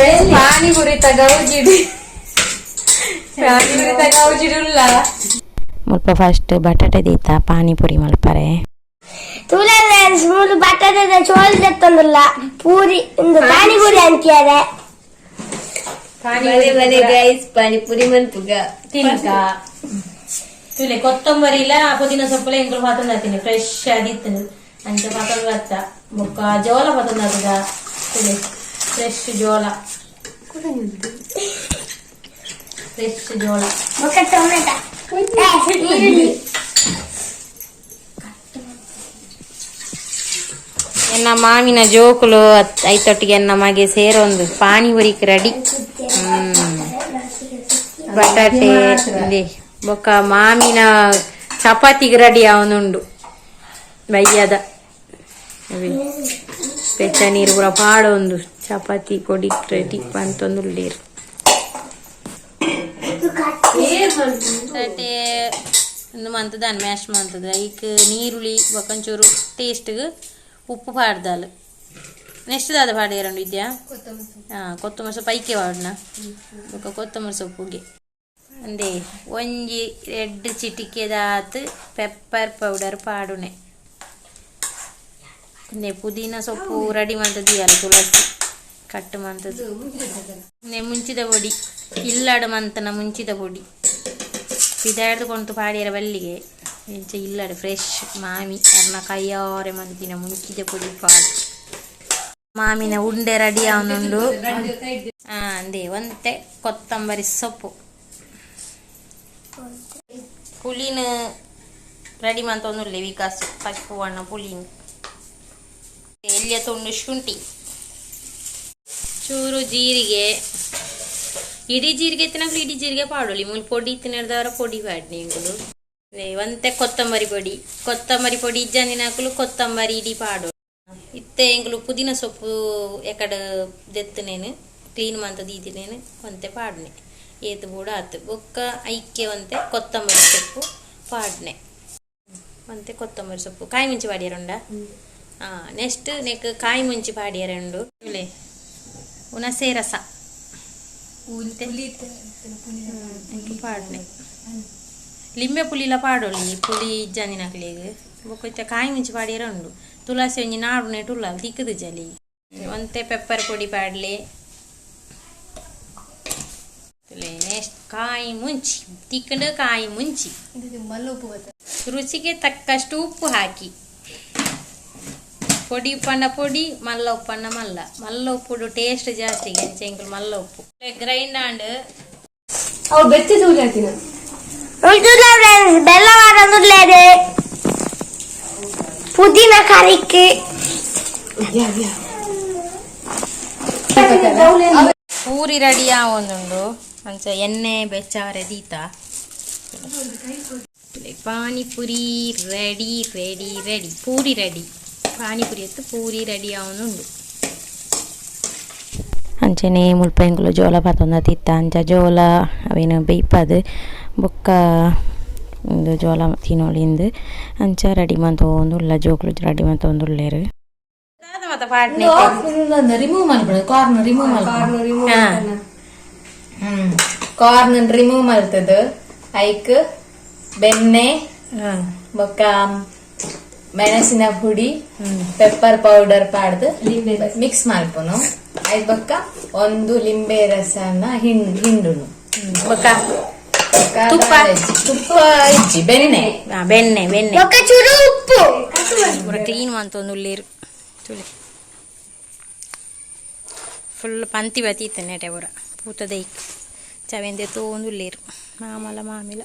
ಪಾನಿಪುರಿ ಗೌಜಿಡಿ, ಪಾನಿಪುರಿ ಗೌಜಿಡುಲ್ಲ. ಮುಲ್ಪ ಫಸ್ಟ್ ಬಟಾಟೆ ದೀತ ಪಾನಿಪುರಿ ಮಲ್ಪರೆ. ತೂಲೆ ಫ್ರೆಂಡ್ಸ್, ಮೂಲು ಬಟಾಟೆ ಚೋಲ್ ದೆತ್ತೊಂದುಲ್ಲ, ಪೂರಿ ಇಂದು ಪಾನಿಪುರಿ ಅಂತೀಯಾರೆ. ಬಲೆ ಬಲೆ ಗೈಸ್, ಪಾನಿಪುರಿ ಮನ್ಪುಗ. ತಿನ್ಕ. ತುಲೆ, ಕೊತ್ತಂಬರಿಲ ಪುದೀನ ಸೊಪ್ಪುಲ ಎಂಕುಲು ಪಾತೊಂದು ಆತೀನಿ, ಫ್ರೆಶ್ ಆದಿತ್ತು ಅಂಚ ಪಾತೊಂದು ಬತ್ತ. ಬೊಕ್ಕ ಜೋಳ ಪಾತೊಂದು ಆತದ. ತುಲೆ, ಫ್ರೆಶ್ ಜೋಳ, ಫ್ರೆಶ್ ಜೋಳ. ಬೊಕ್ಕ ಟೊಮೆಟೊ, ಈರುಳ್ಳಿ. ಎನ್ನ ಮಾಮಿನ ಜೋಕುಲು ಐತೊಟ್ಟಿಗೆ ಎನ್ನ ಮಗೆ ಸೇರೊಂದು ಪಾನಿಪುರಿಕ್ ರೆಡಿ. ಬಟಾಟೆ ಇಂದೆ. ಬೊಕ್ಕ ಮಾಮಿನ ಚಪಾತಿಗೆ ರೆಡಿ ಅವನುಂಡು ಬಯ್ಯದ. ಅವೇ ಬೆಚ್ಚ ನೀರು ಪೂರ ಪಾಡೊಂದು ಚಪಾತಿ ಕೊಡಿ ರೆಡಿ ಪಂತೊಂದುಲ್ಲೇರು. ಬಟಾಟೆ ಉಂದು ಮಂತದ, ಮ್ಯಾಶ್ ಮಂತದ. ಐಕ್ ನೀರುಳ್ಳಿ ಬೊಕ್ಕ ಒಂಚೂರು ಟೇಸ್ಟ್ಗ್ ಉಪ್ಪು ಪಾಡ್ದಾಲ್. ನೆಕ್ಸ್ಟ್ ದಾದ ಪಾಡಿಯರಂಡು ವಿದ್ಯಾ? ಹಾ, ಕೊತ್ತಂಬರಿ ಸೊಪ್ಪು ಐಕೆ ಪಾಡ್ನ. ಬೊಕ್ಕ ಕೊತ್ತಂಬರಿ ಸೊಪ್ಪುಗೆ ಅಂದೆ ಒಂಜಿ ರೆಡ್ ಚಿಟಿಕೆದಾತ್ ಪೆಪ್ಪರ್ ಪೌಡರ್ ಪಾಡುನೆ. ಇಂದೆ ಪುದೀನ ಸೊಪ್ಪು ರೆಡಿ ಮಂತದಿಯಲ್ಲ, ತುಳಸಿ ಕಟ್ ಮಂತದ್ದು. ಇಂದೆ ಮುಂಚಿದ ಪೊಡಿ, ಇಲ್ಲಡ ಮಂತನ ಮುಂಚಿದ ಪೊಡಿ. ಪಿದಾಡ್ದು ಕೊಂತು ಪಾಡಿಯರ ಬಲ್ಲಿಗೆ ಇಂಚ ಇಲ್ಲಡ ಫ್ರೆಶ್ ಮಾಮಿ ಅರ್ನ ಕೈಯಾರೆ ಮಂತಿನ ಮುಂಚಿದ ಪೊಡಿ ಪಾಡ್. ಮಾಮಿನ ಉಂಡೆ ರೆಡಿ ಅವನುಂಡು. ಹಾ, ಅಂದೆ ಒಂತೆ ಕೊತ್ತಂಬರಿ ಸೊಪ್ಪು. ಪುಲಿನ ರೆಡಿ ಮಂತೊಂದುಲ್ಲೆ ವಿಕಾಸ್, ಪಚ್ಚು ಬಣ್ಣ ಪುಲಿನ. ಎಲ್ಲಿಯ ತುಂಡು ಶುಂಠಿ, ಚೂರು ಜೀರಿಗೆ. ಇಡೀ ಜೀರಿಗೆ ಇತ್ತಿನಕ್ಲು ಇಡೀ ಜೀರಿಗೆ ಪಾಡೊಲಿ. ಮೂಲು ಪೊಡಿ ಇತ್ತಿನದವರ ಪೊಡಿ ಪಾಡ್ನಿ ಎಂಕುಲು. ಒಂತೆ ಕೊತ್ತಂಬರಿ ಪೊಡಿ. ಕೊತ್ತಂಬರಿ ಪೊಡಿ ಇಜ್ಜಂದಿನಕುಲು ಕೊತ್ತಂಬರಿ ಇಡೀ ಪಾಡು. ಇತ್ತೆ ಎಂಕುಲು ಪುದೀನ ಸೊಪ್ಪು ಎಕಡೆ ದೆತ್ತನೇನು, ಕ್ಲೀನ್ ಮಂತ ದೀತಿನೇನು, ಒಂತೆ ಪಾಡ್ನೆ. ಏತು ಬೋಡ ಆತು. ಬೊಕ್ಕ ಐಕೆ ಒಂತೆ ಕೊತ್ತಂಬರಿ ಸೊಪ್ಪು ಪಾಡ್ನೆ. ಒಂತೆ ಕೊತ್ತಂಬರಿ ಸೊಪ್ಪು, ಕಾಯಿ ಮುಂಚಿ ಪಾಡಿಯರುಂಡ. ಹಾಂ, ನೆಕ್ಸ್ಟ್ ನೆಕ್ ಕಾಯಿ ಮುಂಚಿ ಪಾಡಿಯರುಂಡು. ಇಲ್ಲೇ ಹುಣಸೆ ರಸ ಪಾಡ್ನೆ. ಲಿಂಬೆ ಪುಳಿಲ ಪಾಡೊಲಿ, ಪುಳಿ ಇಜ್ಜಂದಿನಕ್ಲೆಗ್. ಬೊಕ್ಕ ಇತ್ತೆ ಕಾಯಿ ಮುಂಚಿ ಪಾಡಿಯರ ಉಂಡು. ತುಳಸಿ ಒಂಜಿ ನಾಡು ನೆಟುಲ್ಲ, ತಿಕ್ಕದು ಜಲಿ. ಒಂತೆ ಪೆಪ್ಪರ್ ಪೊಡಿ ಪಾಡ್ಲೆ. ನೆಕ್ಸ್ಟ್ ಕಾಯಿ ಮುಂಚಿ ತಿಕ್ಕಂಡು. ಕಾಯಿ ಮುಂಚಿ, ರುಚಿಗೆ ತಕ್ಕಷ್ಟು ಉಪ್ಪು ಹಾಕಿ. ಪೊಡಿ ಉಪ್ಪಣ್ಣ ಪೊಡಿ, ಮಲ್ಲ ಉಪ್ಪಣ್ಣ ಮಲ್ಲ. ಮಲ್ಲ ಉಪ್ಪುಡು ಟೇಸ್ಟ್ ಜಾಸ್ತಿ ಎಂಚ ಎಂಕುಲು ಮಲ್ಲ ಉಪ್ಪು ಗ್ರೈಂಡ್ ಆಂಡ್. ಅವು ಬೆಚ್ಚ ತೂಲಾತಿನ. ಫ್ರೆಂಡ್ಸ್, ಬೆಲ್ಲ ವಾರದುಲ್ಲೇದೆ ಪುದೀನ ಕರಿಕ್. ಪೂರಿ ರೆಡಿ ಆವೊಂದುಂಡು. ಅಂಚ ಎಣ್ಣೆ ಬೆಚ್ಚಾರೆ ದೀತ. Panipuri ready, ready, ready. Puri ready, panipuri ಎತ್ತು ಪೂರಿ ರೆಡಿ ಆವೊಂದುಂಡು. ಅಂಚನೆ ಮುಲ್ಪ ಎಂಕುಲು ಜೋಳ ಪತೊಂದ ತಿತ್ತ. ಅಂಚ ಜೋಳ ಅವೇನು ಬೇಯ್ಪದು ಬೊಕ್ಕ ಉಂದು ಜೋಳ ತಿನೊಳಿಂದು ಅಂಚ ರೆಡಿ ಮಂತೊಂದುಲ್ಲ. ಜೋಕುಲು ರೆಡಿ ಮಂತೊಂದುಲ್ಲೆರ್. ಮತ್ತ ಪಾಡ್ನೆ. ರಿಮೂವ್ ಮಲ್ಪಡ, ಕಾರ್ನ್ ರಿಮೂವ್ ಮಲ್ಪ. ಹಾ. ಕಾರ್ನ್ ರಿಮೂವ್ ಮಲ್ತದ ಐಕ್ ಬೆಣ್ಣೆ, ಬೊಕ್ಕ ಮೆಣಸಿನ ಪುಡಿ, ಪೆಪ್ಪರ್ ಪೌಡರ್ ಪಾಡ್ದು ಮಿಕ್ಸ್ ಮಲ್ಪುನು. ಐಕ್ ಬೊಕ್ಕ ಒಂದು ಲಿಂಬೆ ರಸನ ಹಿಂಡುನು. ಬೊಕ್ಕ? ಬೊಕ್ಕ ತುಪ್ಪ? ತುಪ್ಪ ಇಜ್ಜಿ, ಬೆಣ್ಣೆ. ಆ, ಬೆಣ್ಣೆ, ಬೆಣ್ಣೆ. ಬೊಕ್ಕ ಚುರು ಉಪ್ಪು. ಪೂರ ಕ್ಲೀನ್ ಮಂತೊಂದುಲ್ಲೆರ್ ತೂಲೆ. ಫುಲ್ ಪಂತಿ ಬತ್ತಿತ್ತೆ ನೆಟೆ ಪೂರ ಪೂತದೈಕ್ ಚವೆಂದೆ ತೋಂದುಲ್ಲೆರ್ ಮಾಮಲ ಮಾಮಿಲ.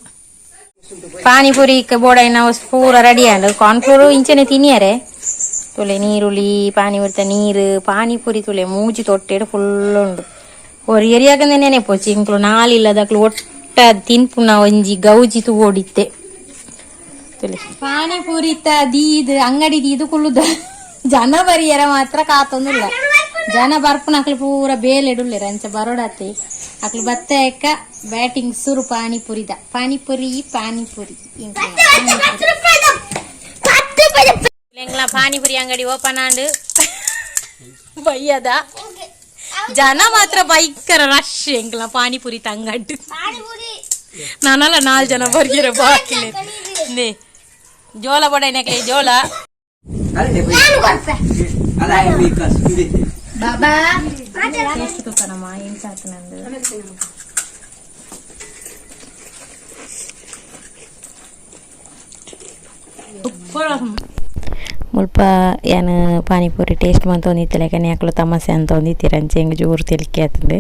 ಪಾನಿಪುರಿ ಬೋಡಾಯಿನ ಪೂರ ರೆಡಿ ಆಂಡ್. ಕಾರ್ನ್ಫ್ಲೋರ್ ಇಂಚನೆ ತಿನಿಯರೆ. ತುಲೆ, ನೀರುಳ್ಳಿ ಪಾನಿಪುರಿತ ನೀರು. ಪಾನಿಪುರಿ ತುಲೆ, ಮೂಜಿ ತೊಟ್ಟೆಡ್ ಫುಲ್ ಉಂಡು. ಒರಿ ಎರಿಯಾಗಂದೆ ನೆನೆಪೋಚಿ ಇಂಕ್ಲು ನಾಲಿಲ್ಲದಕ್ಲು ಒಟ್ಟ ತಿನ್ಪುನ ಒಂಜಿ ಗೌಜಿ ತೂವೊಡಿತ್ತೆ. ತುಲೆ, ಪಾನಿಪುರಿತ ದೀದ್ ಅಂಗಡಿ ದೀದ್ ಕುಲ್ಲುದ. ಜನ ಬರಿಯರ ಮಾತ್ರ ಕಾತೊಂದುಲ್ಲ. ಜನ ಬರ್ಪುನಕ್ಲು ಪೂರ ಬೇಲೆಡುಲ್ಲೆರ್, ಅಂಚ ಬರೋಡತ್ತೆ. ಅಕ್ಲು ಬತ್ತ ಎಕ್ಕ ಬ್ಯಾಟಿಂಗ್ ಸುರು ಪಾನಿಪುರಿದ. ಪಾನಿಪುರಿ, ಪಾನಿಪುರಿ. 10 ರೂಪಾಯಿದ, 10 ರೂಪಾಯಿದ. ಎಂಗ್ಲ ಪಾನಿಪುರಿ ಅಂಗಡಿ ಓಪನ್ ಆಂಡ್ ಬಯ್ಯದ. ಜನ ಮಾತ್ರ ಭಯಂಕರ ರಶ್ ಎಂಕ್ಲ ಪಾನಿಪುರಿ ತಂಗಡ್ಡು. ಪಾನಿಪುರಿ. ನಾನಲ್ಲ ನಾಲ್ ಜನ ಬರ್ಗಿರ ಬಾಕಿ. ನೇ ಜೋಳ ಬಡೈನಕ್ಲೆ ಜೋಳ. ನಾನು ಕೊಡ್ಪೆ. ಬಾಬಾ. ಮುಲ್ಪ ಯಾನ್ ಪಾನಿಪುರಿ ಟೇಸ್ಟ್ ಮಂತೊಂದಿತ್ತಲೆಕನೆ ಅಕುಲು ತಮಾಸೆ ಅಂತೊಂದಿತ್ತೆರ್. ಅಂಚ ಎಂಕ್ ಜೋರು ತೆಲಿಕೆ ಆತುಂಡು.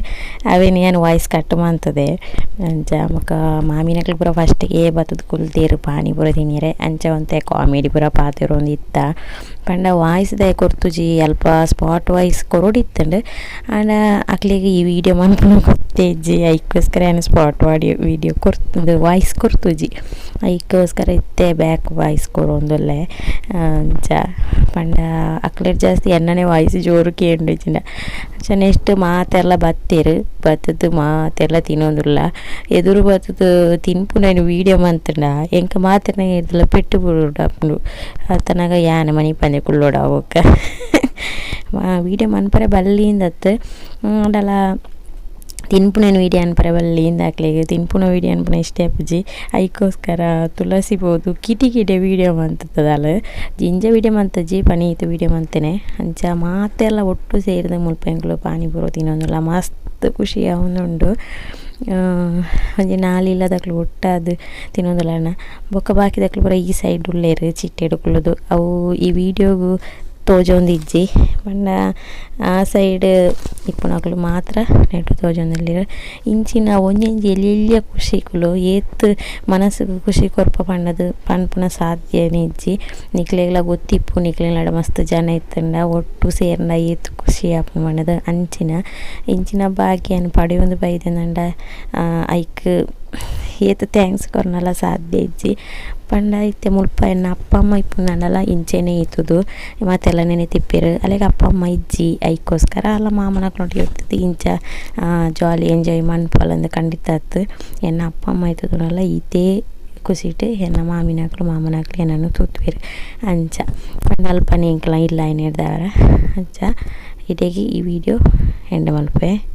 ಅವೇನು ಯಾನ್ ವಾಯ್ಸ್ ಕಟ್ ಮಂತುದೆ. ಅಂಚ ಬೊಕ ಮಾಮಿನಕ್ಲು ಪೂರ ಫಸ್ಟ್ಗೆ ಬತ್ತುದು ಕುಲ್ದೆರ್ ಪಾನಿಪುರಿ ತಿನಿಯೆರೆ. ಅಂಚ ಒಂತೆ ಕಾಮಿಡಿ ಪೂರ ಪಾತೆರೊಂದಿತ್ತ. ಪಂಡ ವಾಯ್ಸ್ ದಾಯೆ ಕೊರ್ತುಜಿ, ಅಲ್ಪ ಸ್ಪಾಟ್ ವಾಯ್ಸ್ ಕೊರೊಡಿತ್ತುಂಡು. ಆಂಡ ಅಕ್ಲೆಗ್ ಈ ವೀಡಿಯೋ ಮನ್ಪುನ ಗೊತ್ತೇ ಇಜ್ಜಿ. ಐಕೋಸ್ಕರ ಯಾನ್ ಸ್ಪಾಟ್ ವಾಡಿಯೋ ವೀಡಿಯೋ ಕೊರ್ತುಂದು ವಾಯ್ಸ್ ಕೊರ್ತುಜಿ. ಐಕೋಸ್ಕರ ಇತ್ತೆ ಬ್ಯಾಕ್ ವಾಯ್ಸ್ ಕೊರೊಂದುಲ್ಲೆ. ಅಂಚ ಪಂಡ ಅಕ್ಲೆಡ್ ಜಾಸ್ತಿ ಎನ್ನನೆ ವಾಯ್ಸ್ ಜೋರು ಕೇಂಡುಜಿಂಡ. ಅಂಚ ನೆಕ್ಸ್ಟ್ ಮಾತೆರ್ಲ ಬತ್ತೆರ್. ಬತ್ತುದು ಮಾತೆರ್ಲ ತಿನೊಂದುಲ್ಲ. ಎದುರು ಬತ್ತುದು ತಿನ್ಪುನೈನ್ ವೀಡಿಯೋ ಮಂತುಂಡ ಎಂಕ್ ಮಾತೆರ್ನ ಏರ್ದಲ ಪೆಟ್ಟು ಬುಡಾಪುಂಡು. ಆತನಾಗ ಯಾನ್ ಮನಿಪಂದೆ ಕುಲ್ಲೊಡು ಬೊಕ್ಕ ವೀಡಿಯೋ ಮನ್ಪರೆ ಬಲ್ಲಿಂದತ್ತು. ಆಂಡಲ ತಿನ್ಪುನ ವೀಡಿಯೋ ಅನ್ಪರೆ ಬಲ್ಲಿಂದ ಅಕ್ಲೆಗ್ ತಿನ್ಪುನ ವೀಡಿಯೋ ಅನ್ಪುನ ಇಷ್ಟ ಆಪುಜಿ. ಐಕೋಸ್ಕರ ತುಳಸಿ ಪೋದು ಕಿಟಿ ಕಿಟೆ ವೀಡಿಯೋ ಮಂತುದಲ್. ಜಿಂಜ ವೀಡಿಯೋ ಮಂತುಜಿ, ಪನೀತ್ ವೀಡಿಯೋ ಮಂತೇನೆ. ಅಂಚ ಮಾತೆಲ್ಲ ಒಟ್ಟು ಸೇರಿದ ಮುಲ್ಪ ಎಂಕುಲು ಪಾನಿಪುರಿ ತಿನೊಂದುಲ್ಲ. ಮಸ್ತ್ ಖುಷಿ ಆವೊಂದುಂಡು. ಒಂಜಿ ನಾಲ್ ಇಲ್ಲದಕ್ಲು ಒಟ್ಟಾದ್ ತಿನೊಂದುಲ್ಲ. ಬೊಕ್ಕ ಬಾಕಿದಕ್ಲು ಪೂರ ಈ ಸೈಡ್ ಉಲ್ಲೆರ್ ಚಿಟ್ಟೆಡ್ ಕುಲ್ಲುದು. ಅವು ಈ ವೀಡಿಯೋಗು ತೋಜೊಂದಿಜ್ಜಿ. ಪಂಡ ಆ ಸೈಡ್ ಇಪ್ಪುನಕುಲು ಮಾತ್ರ ನೆಟ್ ತೋಜೊಂದುಲ್ಲೆರ್. ಇಂಚಿನ ಒಂಜೊಂಜಿ ಎಲ್ಯ ಖುಷಿಕುಲು ಏತ್ ಮನಸ್ಸುಗು ಖುಷಿ ಕೊರ್ಪ ಪಂಡದು ಪನ್ಪುನ ಸಾಧ್ಯನೇ ಇಜ್ಜಿ. ನಿಕ್ಲೆಗ್ಲ ಗೊತ್ತಿಪ್ಪು, ನಿಕ್ಲೆಗ್ಲ ಮಸ್ತ್ ಜನ ಇತ್ತುಂಡ ಒಟ್ಟು ಸೇರ್ಂಡ ಏತ್ ಖುಷಿ ಆಪುಂಡು ಪಂಡುದು. ಅಂಚಿನ ಇಂಚಿನ ಭಾಗ್ಯನ್ ಪಡೆಯೊಂದು ಬೈದೆಂಡ ಐಕ್ ಏತ್ thanks ಕೊರ್ನಲ ಸಾಧ್ಯ ಇಜ್ಜಿ. ಪಂಡ ಇತ್ತೆ ಮುಲ್ಪ ಎನ್ನ ಅಪ್ಪ ಅಮ್ಮ ಇಪ್ಪುನಂಡಲ ಇಂಚೆನೆ ಇತ್ತುದು ಮಾತೆಲ್ಲ ನೆನೆತಿಪ್ಪೆರ್. ಅಲೆಗ್ ಅಪ್ಪ ಅಮ್ಮ ಇಜ್ಜಿ. ಐಕೋಸ್ಕರ ಅಲ್ಲ ಮಾಮನಕ್ಲೊಟ್ಟಿಗೆ ಇತ್ತುದು ಇಂಚ ಜಾಲಿ ಎಂಜಾಯ್ ಮನ್ಪೊಲಂದ್ ಖಂಡಿತ ಅತ್ತ್. ಎನ್ನ ಅಪ್ಪ ಅಮ್ಮ ಇತ್ತುದುಂಡಲ ಈತೇ ಖುಷಿಟ್ ಎನ್ನ ಮಾಮಿನಕ್ಲು ಮಾಮನಕ್ಲು ಎನನ್ ತೂತುವೆರ್. ಅಂಚ ಪಂಡ ಅಲ್ಪನೆ ಎಂಕ್ಲ ಇಲ್ಲ ಆಯಿನೆಡ್ದಾವರ. ಅಂಚ ಇಡೆಗ್ ಈ ವಿಡಿಯೋ ಎಂಡ್ ಮಲ್ಪುವೆ.